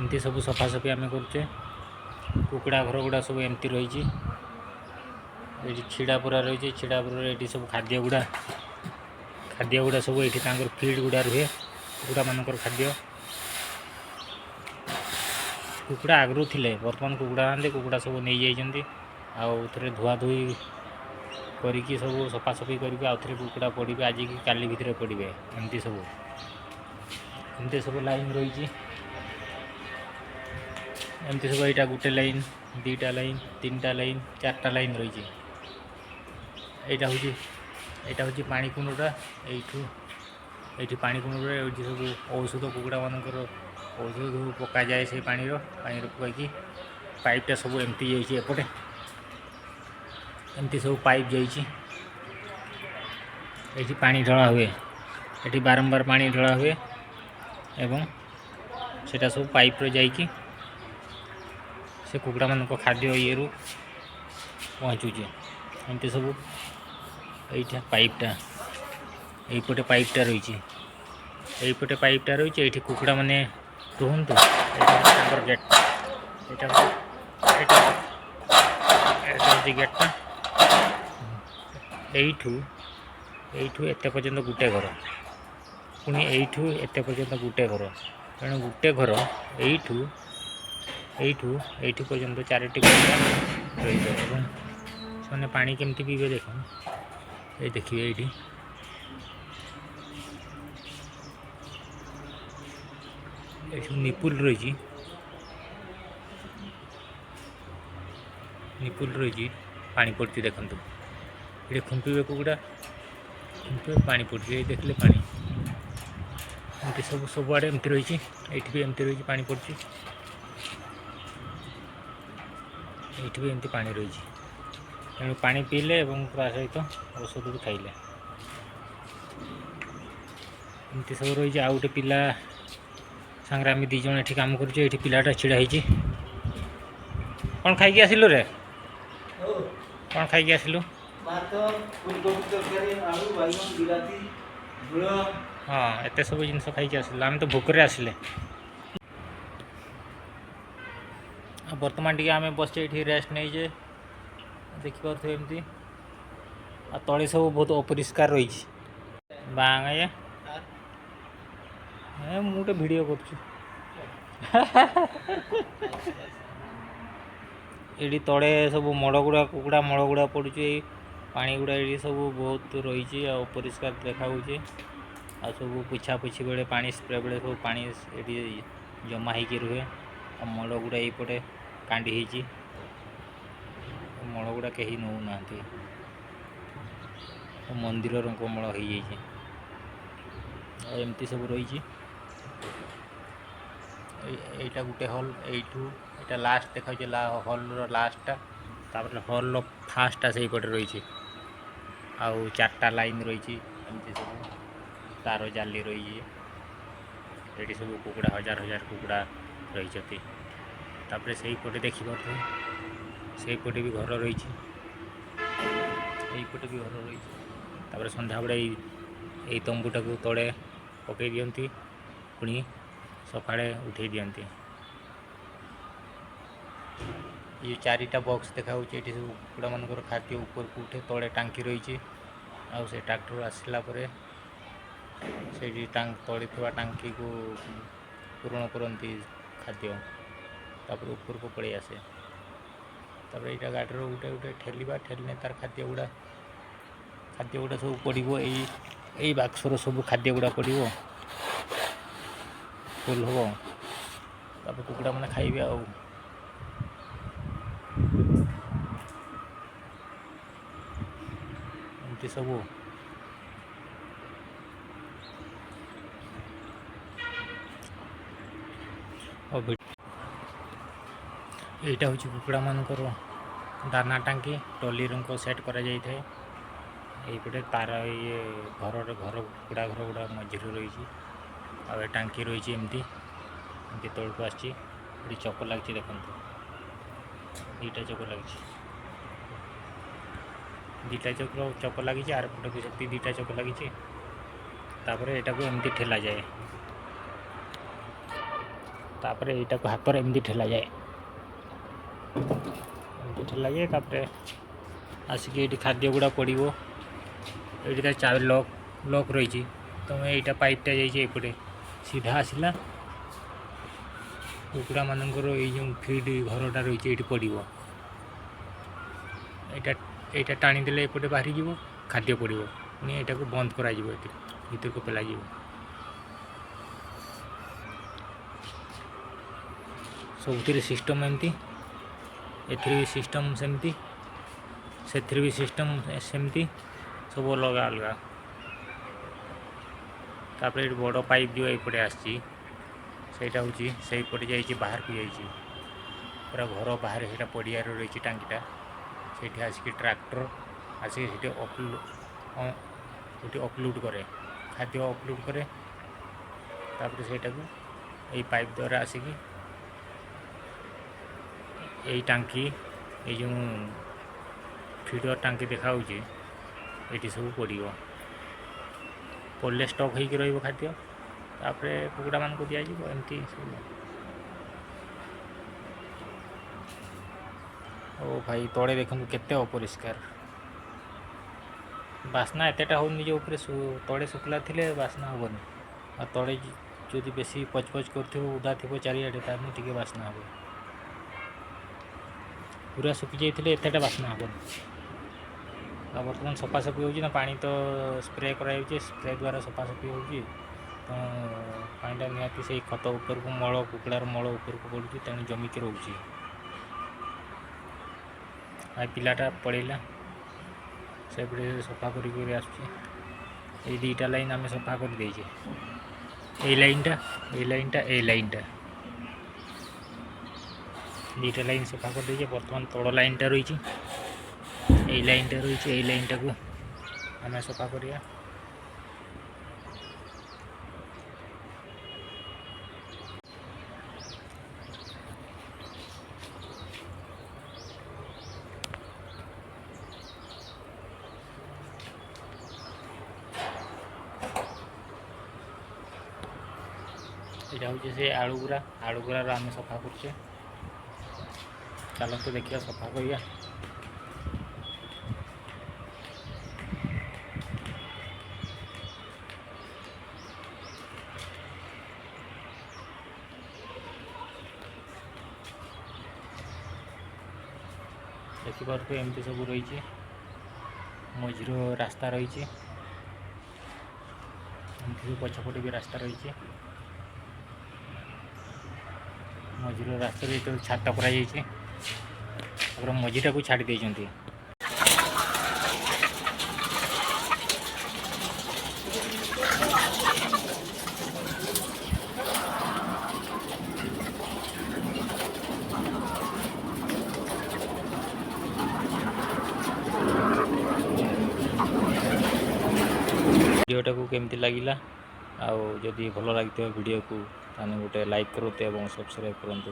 ଏମିତି ସବୁ ସଫାସଫି ଆମେ କରୁଛେ। କୁକୁଡ଼ା ଘର ଗୁଡ଼ା ସବୁ ଏମିତି ରହିଛି। ଏଇଠି ଛିଡ଼ା ପୁରା ରହିଛି। ଛିଡ଼ା ପୁରାରେ ଏଇଠି ସବୁ ଖାଦ୍ୟ ଗୁଡ଼ା ସବୁ ଏଇଠି ତାଙ୍କର ଫିଡ୍ ଗୁଡ଼ା ରୁହେ, କୁକୁଡ଼ାମାନଙ୍କର ଖାଦ୍ୟ। କୁକୁଡ଼ା ଆଗରୁ ଥିଲେ, ବର୍ତ୍ତମାନ କୁକୁଡ଼ା ନାହାନ୍ତି। କୁକୁଡ଼ା ସବୁ ନେଇଯାଇଛନ୍ତି। ଆଉ ଥରେ ଧୁଆ ଧୁଇ କରିକି, ସବୁ ସଫାସଫି କରିକି ଆଉ ଥରେ କୁକୁଡ଼ା ପଡ଼ିବେ, ଆଜିକି କାଲି ଭିତରେ ପଡ଼ିବେ। ଏମିତି ସବୁ ଲାଇନ୍ ରହିଛି। ଏମିତି ସବୁ ଏଇଟା ଗୋଟେ ଲାଇନ୍, ଦୁଇଟା ଲାଇନ୍, ତିନିଟା ଲାଇନ୍, ଚାରିଟା ଲାଇନ୍ ରହିଛି। ଏଇଟା ହେଉଛି ପାଣି କୁଣ୍ଡଟା। ଏଇଠି ପାଣି କୁଣ୍ଡରେ ଏଇଠି ସବୁ ଔଷଧ, କୁକୁଡ଼ାମାନଙ୍କର ଔଷଧ ସବୁ ପକାଯାଏ। ସେଇ ପାଣିର ପକାଇକି ପାଇପ୍ଟା ସବୁ ଏମିତି ଯାଇଛି ଏପଟେ। ଏମିତି ସବୁ ପାଇପ୍ ଯାଇଛି। ଏଇଠି ପାଣି ଢଳା ହୁଏ। ଏଠି ବାରମ୍ବାର ପାଣି ଢଳା ହୁଏ ଏବଂ ସେଇଟା ସବୁ ପାଇପ୍ରେ ଯାଇକି ସେ କୁକୁଡ଼ାମାନଙ୍କ ଖାଦ୍ୟ ଇଏରୁ ପହଞ୍ଚୁଛି। ଏମିତି ସବୁ ଏଇଟା ପାଇପ୍ଟା, ଏଇପଟେ ପାଇପ୍ଟା ରହିଛି। ଏଇପଟେ ପାଇପ୍ଟା ରହିଛି। ଏଇଠି କୁକୁଡ଼ାମାନେ ରୁହନ୍ତୁ। ଏଇଟା ହେଉଛି ତାଙ୍କର ଗେଟ୍। ଏଇଟା ହେଉଛି ଗେଟ୍ଟା। ଏଇଠୁ ଏତେ ପର୍ଯ୍ୟନ୍ତ ଗୋଟେ ଘର, ପୁଣି ଏଇଠୁ ଏତେ ପର୍ଯ୍ୟନ୍ତ ଗୋଟେ ଘର। ତେଣୁ ଗୋଟେ ଘର ଏଇଠୁ ଏଇଠୁ ପର୍ଯ୍ୟନ୍ତ ଚାରିଟି କୁକୁଡ଼ା ରହିବ ଏବଂ ସେମାନେ ପାଣି କେମିତି ପିଇବେ ଦେଖନ୍ତୁ। ଏଇ ଦେଖିବେ, ଏଇଠି ନିପୁଲ ରହିଛି। ନିପୁଲ ରହିଛି, ପାଣି ପଡ଼ୁଛି ଦେଖନ୍ତୁ। ଏଠି ଖୁମ୍ପିବେ, କୁକୁଡ଼ା ଖୁମ୍ପିବେ, ପାଣି ପଡ଼ୁଛି। ଏଇ ଦେଖିଲେ ପାଣି। ଏମିତି ସବୁ ସବୁଆଡ଼େ ଏମିତି ରହିଛି। ଏଇଠି ବି ଏମିତି ରହିଛି, ପାଣି ପଡ଼ୁଛି। ଏଇଠି ବି ଏମିତି ପାଣି ରହିଛି। ତେଣୁ ପାଣି ପିଇଲେ ଏବଂ ତା ସହିତ ଔଷଧ ବି ଖାଇଲେ। ଏମିତି ସବୁ ରହିଛି। ଆଉ ଗୋଟେ ପିଲା ସାଙ୍ଗରେ ଆମେ ଦୁଇ ଜଣ ଏଠି କାମ କରୁଛୁ। ଏଇଠି ପିଲାଟା ଛିଡ଼ା ହେଇଛି। କ'ଣ ଖାଇକି ଆସିଲୁ ରେ? କ'ଣ ଖାଇକି ଆସିଲୁ? ଭାତ, ଫୁଲକୋବି ତରକାରୀ, ଆଳୁ, ବାଇଗଣ, ବିଲାତି, ଝୋଳ। ହଁ, ଏତେ ସବୁ ଜିନିଷ ଖାଇକି ଆସିଲୁ। ଆମେ ତ ଭୋକରେ ଆସିଲେ। ଆଉ ବର୍ତ୍ତମାନ ଟିକେ ଆମେ ବସିଛେ ଏଇଠି, ରେଷ୍ଟ ନେଇଛେ। ଦେଖିପାରୁଥିବେ ଏମିତି। ଆଉ ତଳେ ସବୁ ବହୁତ ଅପରିଷ୍କାର ରହିଛି। ବାଁ ଆଜ୍ଞା, ଏ ମୁଁ ଗୋଟେ ଭିଡ଼ିଓ କରୁଛି। ଏଇଠି ତଳେ ସବୁ ମଳଗୁଡ଼ା, କୁକୁଡ଼ା ମଳଗୁଡ଼ା ପଡ଼ୁଛି। ଏଇ ପାଣି ଗୁଡ଼ା ଏଇଠି ସବୁ ବହୁତ ରହିଛି ଆଉ ଅପରିଷ୍କାର ଦେଖାହେଉଛି। ଆଉ ସବୁ ପୋଛା ପୋଛି ବେଳେ, ପାଣି ସ୍ପ୍ରେ ବେଳେ ସବୁ ପାଣି ଏଠି ଜମା ହେଇକି ରୁହେ। ଆଉ ମଳଗୁଡ଼ା ଏଇପଟେ କାଣ୍ଡି ହେଇଛି। ମଳଗୁଡ଼ା କେହି ନେଉନାହାନ୍ତି। ମନ୍ଦିର ରଙ୍ଗ ମଳ ହେଇଯାଇଛି। ଆଉ ଏମିତି ସବୁ ରହିଛି। ଏଇଟା ଗୋଟେ ହଲ୍। ଏଇଠୁ ଏଇଟା ଲାଷ୍ଟ ଦେଖାଯାଉଛି, ହଲ୍ର ଲାଷ୍ଟଟା। ତାପରେ ହଲ୍ର ଫାଷ୍ଟଟା ସେଇପଟେ ରହିଛି। ଆଉ ଚାରିଟା ଲାଇନ୍ ରହିଛି। ଏମିତି ସବୁ ତାର ଜାଲି ରହିଛି। ଏଠି ସବୁ କୁକୁଡ଼ା, ହଜାର ହଜାର କୁକୁଡ଼ା ରହିଛନ୍ତି। ତାପରେ ସେଇପଟେ ଦେଖିପାରୁଥିବେ, ସେଇପଟେ ବି ଘର ରହିଛି, ଏଇପଟେ ବି ଘର ରହିଛି। ତାପରେ ସନ୍ଧ୍ୟାବେଳେ ଏଇ ତମ୍ବୁଟାକୁ ତଳେ ପକାଇ ଦିଅନ୍ତି, ପୁଣି ସକାଳେ ଉଠେଇ ଦିଅନ୍ତି। ଏଇ ଚାରିଟା ବକ୍ସ ଦେଖାହେଉଛି, ଏଠି ସବୁ କୁକୁଡ଼ାମାନଙ୍କର ଖାଦ୍ୟ ଉପରକୁ ଉଠେ। ତଳେ ଟାଙ୍କି ରହିଛି। ଆଉ ସେ ଟ୍ରାକ୍ଟର ଆସିଲା ପରେ ସେଇଠି ତଳେ ଥିବା ଟାଙ୍କିକୁ ପୂରଣ କରନ୍ତି ଖାଦ୍ୟ, ତାପରେ ଉପରକୁ ପଳେଇ ଆସେ। ତାପରେ ଏଇଟା ଗାଡ଼ିର ଗୋଟେ ଗୋଟେ ଠେଲିବା, ଠେଲିଲେ ତାର ଖାଦ୍ୟ ଗୁଡ଼ା ସବୁ ପଡ଼ିବ। ଏଇ ବାକ୍ସର ସବୁ ଖାଦ୍ୟ ଗୁଡ଼ା ପଡ଼ିବ, ଫୁଲ୍ ହେବ। ତାପରେ କୁକୁଡ଼ାମାନେ ଖାଇବେ। ଆଉ ଏମିତି ସବୁ। ଆଉ ଏଇଟା ହେଉଛି କୁକୁଡ଼ାମାନଙ୍କର ଦାନା ଟାଙ୍କି। ଟଲି ରଙ୍କ ସେଟ୍ କରାଯାଇଥାଏ। ଏଇପଟେ ତାର ଇଏ ଘରର ଘର, କୁକୁଡ଼ା ଘର ଗୁଡ଼ା ମଝିରେ ରହିଛି। ଆଉ ଏ ଟାଙ୍କି ରହିଛି, ଏମିତି ଏମିତି ତଳକୁ ଆସିଛି। ଏଠି ଚକ ଲାଗିଛି ଦେଖନ୍ତୁ, ଦୁଇଟା ଚକ ଲାଗିଛି। ଦୁଇଟା ଚକ ଲାଗିଛି। ଆର ପଟେ ବି ସେମିତି ଦୁଇଟା ଚକ ଲାଗିଛି। ତାପରେ ଏଟାକୁ ଏମିତି ଠେଲା ଯାଏ। ତାପରେ ଏଇଟାକୁ ହାତରେ ଏମିତି ଠେଲାଯାଏ, ଏମିତି ଠେଲାଯାଏ। ତାପରେ ଆସିକି ଏଇଠି ଖାଦ୍ୟ ଗୁଡ଼ା ପଡ଼ିବ। ଏଇଠି ତା ଚାବି ଲକ୍ ଲକ୍ ରହିଛି। ତମେ ଏଇଟା ପାଇପ୍ଟା ଯାଇଛି ଏପଟେ ସିଧା ଆସିଲା କୁକୁଡ଼ାମାନଙ୍କର ଏଇ ଯେଉଁ ଫିଡ୍ ଘରଟା ରହିଛି, ଏଇଠି ପଡ଼ିବ। ଏଇଟା ଏଇଟା ଟାଣିଦେଲେ ଏପଟେ ବାହାରିଯିବ, ଖାଦ୍ୟ ପଡ଼ିବ। ପୁଣି ଏଇଟାକୁ ବନ୍ଦ କରାଯିବ, ଏଥିରେ ଭିତରକୁ ପେଲାଯିବ। ସବୁଥିରେ ସିଷ୍ଟମ୍ ଏମିତି। ଏଥିରେ ବି ସିଷ୍ଟମ୍ ସେମିତି, ସେଥିରେ ବି ସିଷ୍ଟମ୍ ସେମିତି, ସବୁ ଅଲଗା ଅଲଗା। ତାପରେ ଏଇଠି ବଡ଼ ପାଇପ୍ ଯେଉଁ ଏଇପଟେ ଆସିଛି, ସେଇଟା ହେଉଛି ସେଇପଟେ ଯାଇଛି, ବାହାରକୁ ଯାଇଛି, ପୁରା ଘର ବାହାରେ। ସେଇଟା ପଡ଼ିଆରେ ରହିଛି ଟାଙ୍କିଟା। ସେଇଠି ଆସିକି ଟ୍ରାକ୍ଟର ଆସିକି ସେଠି ଅପଲୋଡ଼ କରେ, ଖାଦ୍ୟ ଅପଲୋଡ଼ କରେ। ତାପରେ ସେଇଟାକୁ ଏଇ ପାଇପ୍ ଦ୍ୱାରା ଆସିକି ଏଇ ଟାଙ୍କି, ଏଇ ଯେଉଁ ଫିଡ଼ର ଟାଙ୍କି ଦେଖାହେଉଛି, ଏଇଠି ସବୁ ପଡ଼ିବ। ପଡ଼ିଲେ ଷ୍ଟକ୍ ହେଇକି ରହିବ ଖାଦ୍ୟ, ତାପରେ କୁକୁଡ଼ାମାନଙ୍କୁ ଦିଆଯିବ। ଏମିତି ସବୁ। ଓ ଭାଇ, ତଳେ ଦେଖନ୍ତୁ କେତେ ଅପରିଷ୍କାର। ବାସ୍ନା ଏତେଟା ହେଉନି ଯେ ଉପରେ ତଳେ ଶୁଖିଲା ଥିଲେ ବାସ୍ନା ହେବନି। ଆଉ ତଳେ ଯଦି ବେଶୀ ପଚପଚ କରୁଥିବ, ଓଦା ଥିବ ଚାରିଆଡ଼େ, ତାହେଲେ ଟିକେ ବାସ୍ନା ହେବ। ପୁରା ଶୁଖି ଯାଇଥିଲେ ଏତେଟା ବାସ୍ନା ହେବନି। ଆଉ ବର୍ତ୍ତମାନ ସଫାସଫି ହେଉଛି ନା, ପାଣି ତ ସ୍ପ୍ରେ କରାଯାଉଛି, ସ୍ପ୍ରେ ଦ୍ୱାରା ସଫାସଫି ହେଉଛି। ତ ପାଣିଟା ନିହାତି ସେଇ ଖତ ଉପରକୁ, ମଳ, କୁକୁଡ଼ାର ମଳ ଉପରକୁ ପଡ଼ୁଛି, ତେଣୁ ଜମିକି ରହୁଛି। ଆଉ ପିଲାଟା ପଳେଇଲା ସେପଟେ, ସଫା କରି କରି ଆସୁଛି। ଏଇ ଦୁଇଟା ଲାଇନ୍ ଆମେ ସଫା କରିଦେଇଛେ, ଏଇ ଲାଇନ୍ଟା, ଏଇ ଲାଇନ୍ଟା, ଏଇ ଲାଇନ୍ଟା, ଦୁଇଟା ଲାଇନ୍ ସଫା କରିଦେଇଛେ। ବର୍ତ୍ତମାନ ତଳ ଲାଇନ୍ଟା ରହିଛି, ଏଇ ଲାଇନ୍ଟା ରହିଛି, ଏଇ ଲାଇନ୍ଟାକୁ ଆମେ ସଫା କରିବା। ଏଇଟା ହେଉଛି ସେ ଆଳୁ ଗୁଡ଼ା, ଆଳୁ ଗୁଡ଼ାର ଆମେ ସଫା କରୁଛେ। ଚାଲନ୍ତୁ ଦେଖିବା, ସଫା କରିବା। ଦେଖିପାରୁଥିବେ, ଏମିତି ସବୁ ରହିଛି। ମଝିର ରାସ୍ତା ରହିଛି ଏମିତି ସବୁ, ପଛପଟେ ବି ରାସ୍ତା ରହିଛି। ମଝିର ରାସ୍ତାରେ ଯେତେବେଳେ ଛାତ କରାଯାଇଛି, ତାପରେ ମଝିଟାକୁ ଛାଡ଼ି ଦେଇଛନ୍ତି। ଭିଡ଼ିଓଟାକୁ କେମିତି ଲାଗିଲା? ଆଉ ଯଦି ଭଲ ଲାଗିଥିବ ଭିଡ଼ିଓକୁ, ତାହେଲେ ଗୋଟେ ଲାଇକ୍ କରନ୍ତୁ ଏବଂ ସବସ୍କ୍ରାଇବ୍ କରନ୍ତୁ।